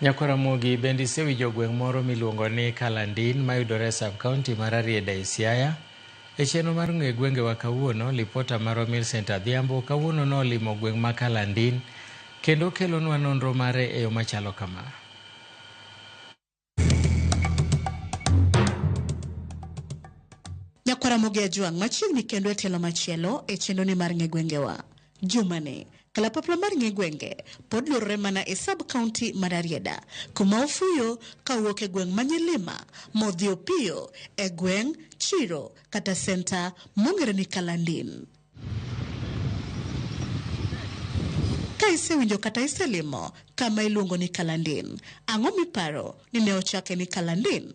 Nyakwar Ramogi, bende isewinjo gweng' moro miluongo ni Kalandin mayudore e sub-county mar Rarieda e Siaya? E chenro mar ng'e gwengewa kawuono, lipota marwa Millicent Adhiambo kawuono nolimo gweng' ma Kalandin kendo kelonwa nonro mare e yo machalo kama. Nyakwar Ramogi Ajwang' machiegni kendo e tielo machielo e chenroni mar ng'e gwengewa. Jumani, kalapapla mar ng'e gwenge pod luorore mana e sub-county mar Rarieda, kuma ofuyo kawuok e gweng' ma Nyilima modhi opiyo e gweng' Chiro kata senta mong'ere ni Kalandin. Ka isewinjo kata iselimo kama iluongo ni Kalandin, ang'o miparo ni ne ochake ni Kalandin?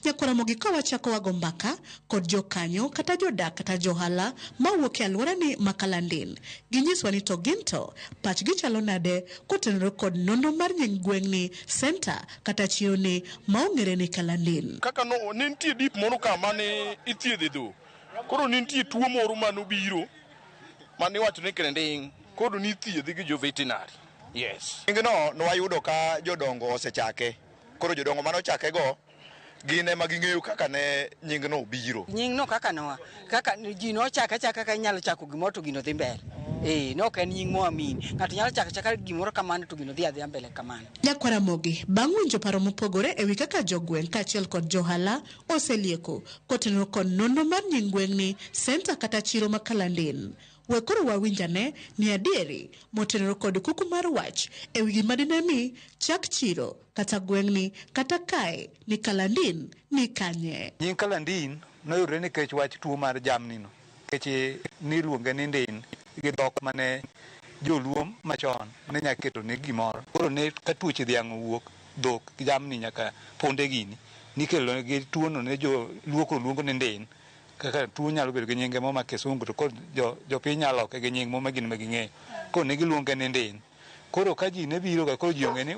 Nyakwar Ramogi ka wachako wago mbaka kod jokanyo kata jodak kata johala mawuok e alworani ma Kalandin, ginyiswa ni to gin to pachgi chalo nade kotenore kod nonro mar nying gweng'ni, senta kata chironi ma ong'ere ni Kalandin. Kaka no, ne nitie dip moro ka mane ithiedhe dhok. Koro ne nitie tuo moro mane obiro mane iwacho ni krending. Koro nithiedhe gi jo veterinary. Yes. Nyingno nwayudo ka jodongo osechake. Koro jodongo mane ochakego gin ema ging'eyo kaka ne nyingno obiro. Nyingno kaka noa, kaka ji nochake achaka kaka inyalo chako gimoro to gino dhi mbele. Ne ok en nying moa mini. Ng'ato nyalo chako achaka gimoro kamano to gino dhi adhiya mbele kamano. Nyakwar Ramogi, bang' winjo paro mopogore e wi kaka jogweng' kaachiel kod johala oselieko kotenore kod nonro mar nying gweng'ni, senta kata chiro ma Kalandin. We koro wawinj ane ni adieri motenore kod kuku mar wach e wi gima dine mi chak chiro kata gweng'ni kata kae ni Kalandin ni kanye. Nying Kalandin noyudre nikech wach tuo mar jamni no, nikech niluonge ni ndin gi dhok mane joluo machon ne nya keto ne gimoro. Koro ne ka tuoche dhiang' owuok, dhok gi jamni nyaka punde gini, nikelo gi tuono ne joluo koro luongo ni ndin. Kaka tuo nyalo bedo gi nyinge moro ma kisungu to koro jopiny nyalo loke gi nying moro ma gin ma ging'eyo. Koro ne giluonge ni ndin. Koro ka ji ne biro ga koro ji ong'e ni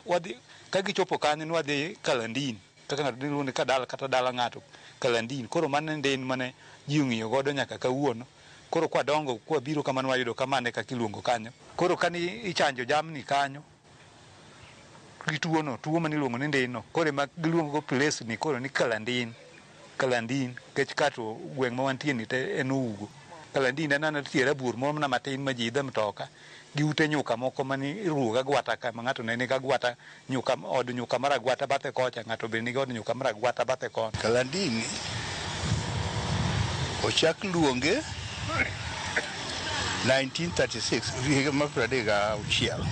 wadhi ka gichopo kanyo ni wadhi Kalandin. Kaka ng'ato ne luongo ni kadala kata dala ng'ato Kalandin. Koro mano e ndin mane ji ong'iyo godo nyaka kawuono. Koro kwadongo kwabiro kamano wayudo ka mano e kaka iluongo kanyo. Koro kane ichanjo jamni kanyo gi tuono, tuo mane iluongo ni ndin no, koro ema giluongo go place ni koro ni Kalandin. Kalandin, nikech ka to gweng' ma wantie ni te en Ougo. Kalandin en anena tie rabuor moro mana matin ma ji idhe mtoka gi ute nyuka moko mane iruwo gi agwata ka ma ng'ato ne nigi agwata nyuka, od nyuka mar agwata bathe kocha, ng'ato be nigi od nyuka mar agwata bathe koni. Kalandin ochak luonge 1936, higa mar 36,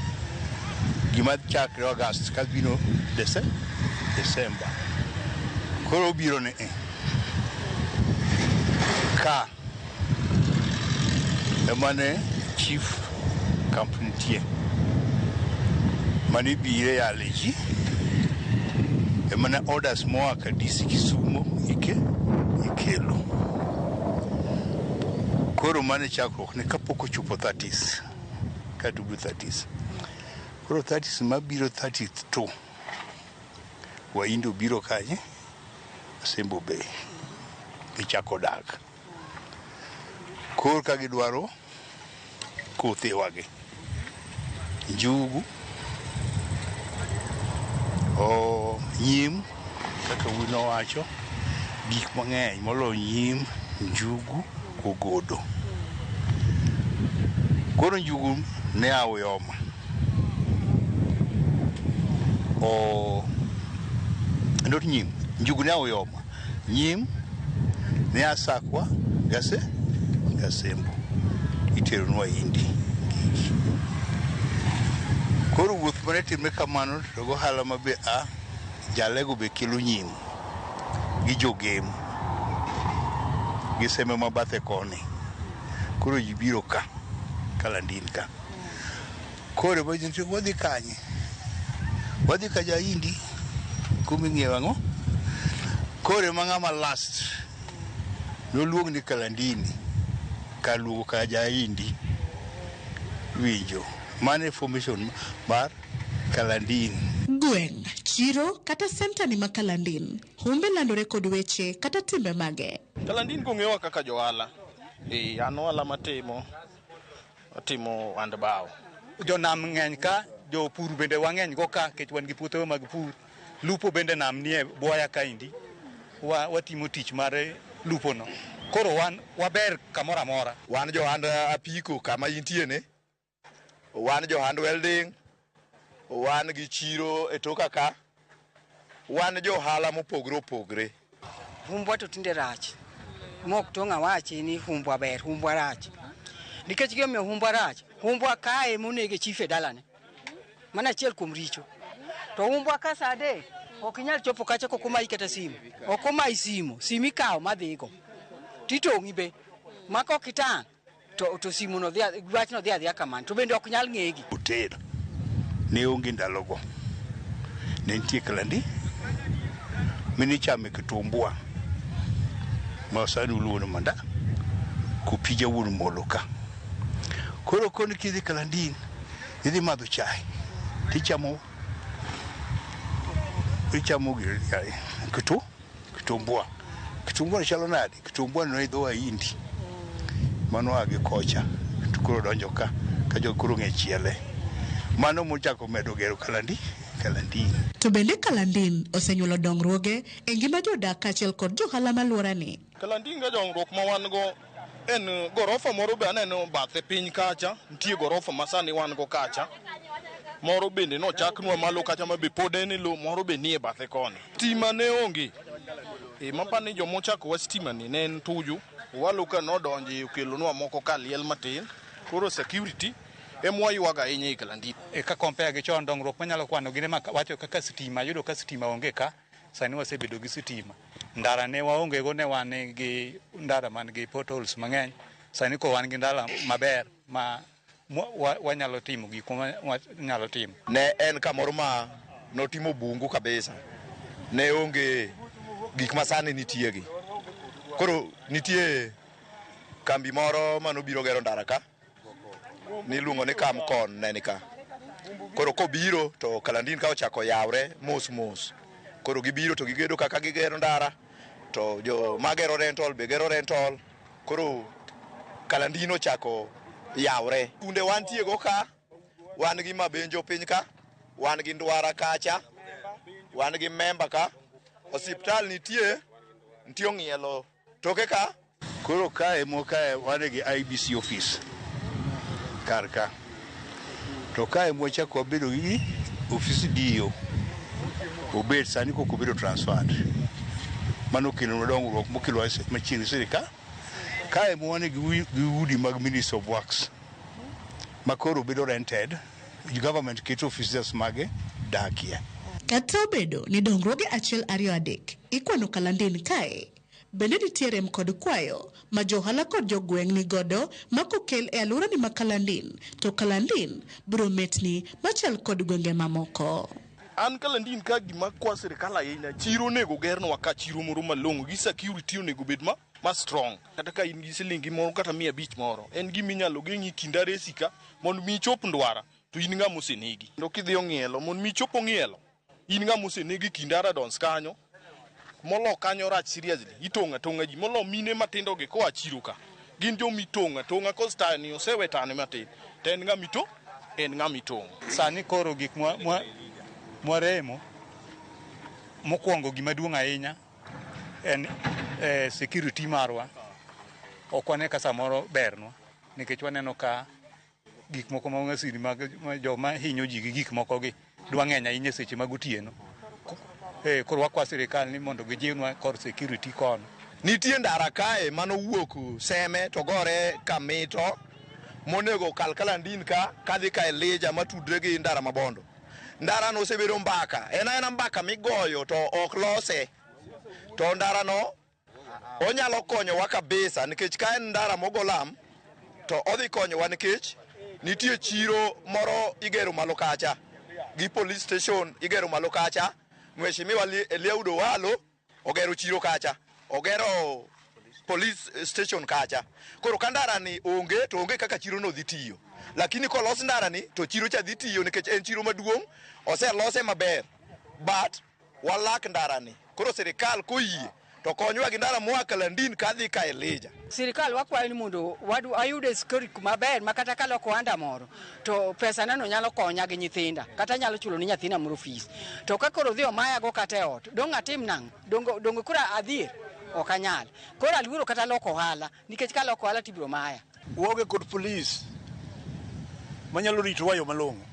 gima chakre August ka biro December. Koro obiro ni ka emane chief camp nitie mane ibire yale ji emane orders moa ka DC Kisumo ikelo. Koro mane chakruok ne kapok ochopo 30s ka tugo 30s. Koro 30s mabiro 32 Wahindi obiro kanye Asembo Bay gichako dak. Koro ka gidwaro kothewagi njugu, o nyim kaka wuoyi nowacho, gik mang'eny moloyo nyim, njugu, ogodo. Koro njugu ne a Uyoma. O not nyim, njugu ne a Uyoma. Nyim ne a Sakwa gase Gasembo. Itero nwa Wahindi gigi. Koro wuoth mane timre kamano to gohala ma be a Jalego be kelo nyim gi jogem gi seme ma bathe koni. Koro ji biro ka Kalandin ka. Koro wadhi kanye? Wadhi ka Jahindi kuma ing'iewo ang'o? Koro ema ng'ama last noluong ni Kalandini kar luongo ka Jahindi. Winjo. Mano e formation mar Kalandin. Gweng', chiro kata senta ni ma Kalandin. Humbe landore kod weche kata timbe mage. Kalandin kong'ewa kaka johala. An ohala matimo, atimo hand bao. Jonam ng'eny ka, Jopur bende wang'eny go ka nikech wan gi puothewa mag pur. Lupo bende nam nie bwoya kaendi. Watimo tich mar lupo no. Koro wan waber kamoro amora. Wan johand apiko kama intie ne, wan johand welding, wan gi chiro e toka ka, wan johala mopogre opogre. Humbwa to tinde rach. Mok tong' awachi ni humbwa ber, humbwa rach. Nikech gimomiyo humbwa rach, humbwa kae monege chief e dalane. Mano achiel kuom richo. To humbwa ka sa 3 ok inyal chopo kacha kok omayi kata simu. Ok omayi simu, simu ikawo madhigo. Titong'i be. Ma kok itang' to simu no dhi wachno dhi adhiya kamano. To bende ok nyal ng'egi. Hotel ne onge ndalogo. Ne nitie Kalandi minichame kitumbua ma sani uluongo ni manda kopija wuon molo ka. Koro koni kidhi Kalandin idhi madho chai tichamo ichamo kitumbua. Kitumbua chalo nade? Kitumbua no idho Wahindi mano a gi kocha to koro donjo ka jo koro ng'e chiele. Mano mochako medo gero Kalandin. To bende Kalandin osenyuolo dongruoge e ngima jodak kaachiel kod johala malworani. Kalandin ga dongruok ma wan go en gorofa moro be aneno bathe piny kacha, nitie gorofa ma sani wan go kacha. Moro bende nochaknwa malo kacha ma be pod en e lo, moro be nie bathe koni. Stima ne onge. Mapani jomochako wa stima ni ne en Tuju. Owalo ka nodonje okelonwa moko ka liel matin. Koro security emwa ywago ahinya e Kalandin. Ka compare gi chon, dongruok manyalo kwano gine ma wacho kaka sitima, yudo ka sitima onge ka, sani wasebedo gi sitima. Ndara ne waonge go, ne wan gi ndara man gi potholes mang'eny. Sani ko wan gi ndara maber ma wanyalo timo gik ma wanyalo timo. Ne en kamoro ma notimo bungu kabisa. Ne onge gik ma sani nitie gi. Koro nitie kambi moro manobiro gero ndara ka, niluongo ni Kamcon ne ni ka. Koro kobiro to Kalandin ka ochako yawre mos mos. Koro gibiro to gigedo kaka gigero ndara, to jo magero rental be gero rental. Koro Kalandin ochako yawre. Kunde wantie go ka, wan gi Mabenjo piny ka, wan gi Ndwara kacha, wan gi Memba ka, osiptal nitie, nitie Ong'ielo toke ka. Koro kae mokae wan gi IBC office kar ka. To kae mwachako wabedo gi ofis DO. Obet sani kok obedo transferred. Mano okelonwa dongruok mokelo machiegni sirikal. Kae mwan gi udi mag Ministry of Works ma koro bedo rented. Government keto officers mage dakie. Kata obedo ni dongruoge 1, 2, 3 ikwano Kalandin kae, bende nitie rem kod kwayo ma johala kod jogweng' ni godo ma kokel e alworani ma Kalandin, to Kalandin biro metni machal kod gwenge mamoko. An Kalandin ka gima kwa sirikal ahinya, chiro onego gernwa ka chiro moro malong'o gi security onego bed ma strong. Kata ka in gi silingi moro kata 500 moro, en gima inyalo geng'i kind aresi ka mondo mi ichop Ndwara to in ng'ama osenegi. Kendo kidhi Ong'ielo mondo mi ichop Ong'ielo, in ng'ama osenegi kind Aradons kanyo. Molo kanyo rach seriously, itong'o atong'a ji. Molo mine matindo gi koa chiro ka, gin joma itong'o atong'a cause tani osewe tani matin, to en ng'ama ito, en ng'ama itong'o. Sani koro gik mwaremo mokwongo gima duong' ahinya en security marwa. Ok wane ka samoro bernwa nikech waneno ka gik moko ma masiri mag joma hinyo ji gi gik moko gi dwa ng'eny ahinya seche mag otieno. Koro wakwa sirikal ni mondo gijiwnwa kor security kono. Nitie ndara kae manowuok Seme to gore Kamito monego kal Kalandin ka kadhi ka Elija matudre gi ndara Mabondo. Ndara no osebedo mbaka, en aena mbaka migoyo to ok lose. To ndara no onyalo konyowa kabisa nikech ka en ndara mogo lam to odhi konyowa nikech nitie chiro moro igero malo kacha gi police station igero malo kacha. Mheshimiwa Eliud Owalo ogero chiro kacha, ogero police station kacha. Koro ka ndara ni onge to onge kaka chiro no dhi tiyo. Lakini kolos ndara ni to chiro cha dhi tiyo nikech en chiro maduong', oselose maber. But walak ndara ni. Koro sirikal koyie To konywa gi ndara moa Kalandin kadhi ka Elija. Sirikal wakwayo ni mondo ayude security maber ma kata kaloko ohanda moro to pesa nano nyalo konya gi nyithinda kata nyalo chulo ni nyathina moro fees. To ka koro odhi omayago kata e ot, dong' atim nang'o? Donge koro adhier? Ok anyal. Koro aluoro kata loko ohala nikech kaloko ohala tibiro maya. Waonge kod polis manyalo ritowa yo malong'o.